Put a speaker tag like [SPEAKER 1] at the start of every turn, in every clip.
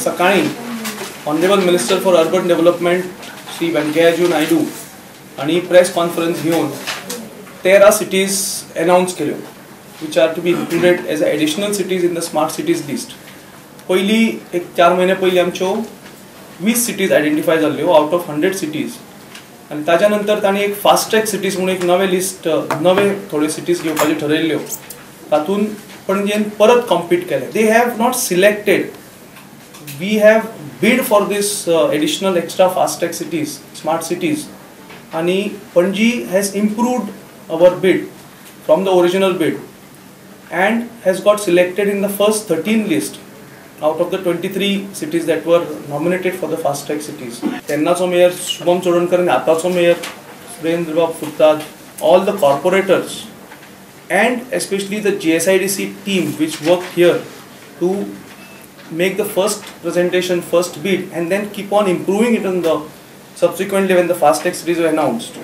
[SPEAKER 1] सकाळी Honourable Minister for Urban Development Shri Venkaiah Naidu हांणी press conference घेवन 13 cities अनावन्स केल्यो which are to be included as additional cities in the smart cities list. पयली एक 4 म्हयने पयलीं आमच्यो 20 सिटीज आयडेंटिफाय जाल्ल्यो आउट ऑफ 100 सिटीज आनी ताच्या नंतर तांणी एक फास्ट ट्रॅक सिटीज म्हणून एक नवे लिस्ट नवे थोड्यो सिटीज घेवपाच्यो ठरयल्ल्यो तातूंत पणजेन परत कॉम्पीट केलें. They have not selected, we have bid for this additional extra fast track cities, smart cities, आनी Panaji has improved our bid from the original bid and has got selected in the first 13 list out of the 23 cities that were nominated for the fast track cities. तेन्नाचो mayor Shubham Chodankar आनी आतांचो mayor Surendrabab Furtado, all the corporators and especially the GSIDC team which worked here to make the first presentation, first bid, and then keep on improving it in the subsequently when the fast track cities were announced.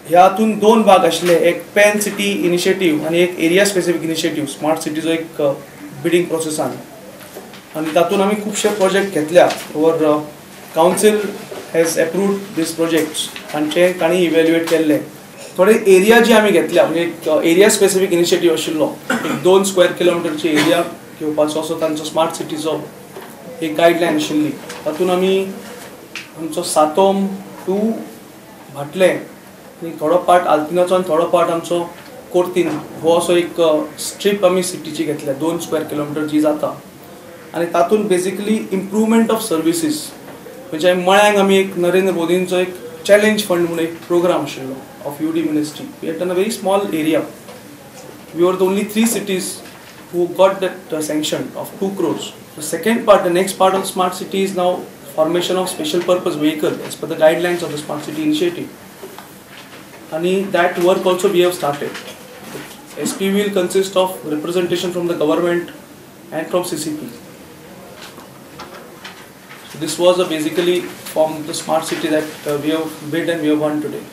[SPEAKER 1] ह्यातून 2 भाग आशिल्ले, एक pan city initiative आनी एक area specific initiative smart सिटीचो एक bidding प्रोसेसान, आनी तातूंत आमी खुबशे प्रोजेक्ट घेतल्या. Our council has approved these projects, तांचे तांणी इव्हॅल्युएट केल्ले. थोडे एरिया जी आमी घेतल्या म्हणजे एक एरिया स्पेसिफीक इनिशिएटीव आशिल्लो, एक 2 स्क्वेअर किलोमिटरची एरिया घेवपाचो असो तांचो स्मार्ट सिटीचो एक गायडलायन आशिल्ली. तातूंत आमी आमचो सातोम टू भाटले आनी थोडो पार्ट आल्तिनाचो आनी थोडो पार्ट आमचो कोर्तीन हो असो एक स्ट्रीप आमी सिटीची घेतल्या 2 स्क्वेअर किलोमिटर जी जाता. आनी तातूंत बेसिकली इम्प्रूवमेंट ऑफ सर्विसीस म्हणजे मळ्यांक आमी एक नरेंद्र मोदींचो एक चॅलेंज फंड म्हणून एक प्रोग्राम आशिल्लो of UD ministry. We had done a very small area. We were the only 3 cities who got that sanction of 2 crores. The second part, the next part of smart city is now formation of special purpose vehicle as per the guidelines of the smart city initiative. And that work also we have started. The SPV will consist of representation from the government and from CCP. So this was a basically from the smart city that we have bid and we have won today.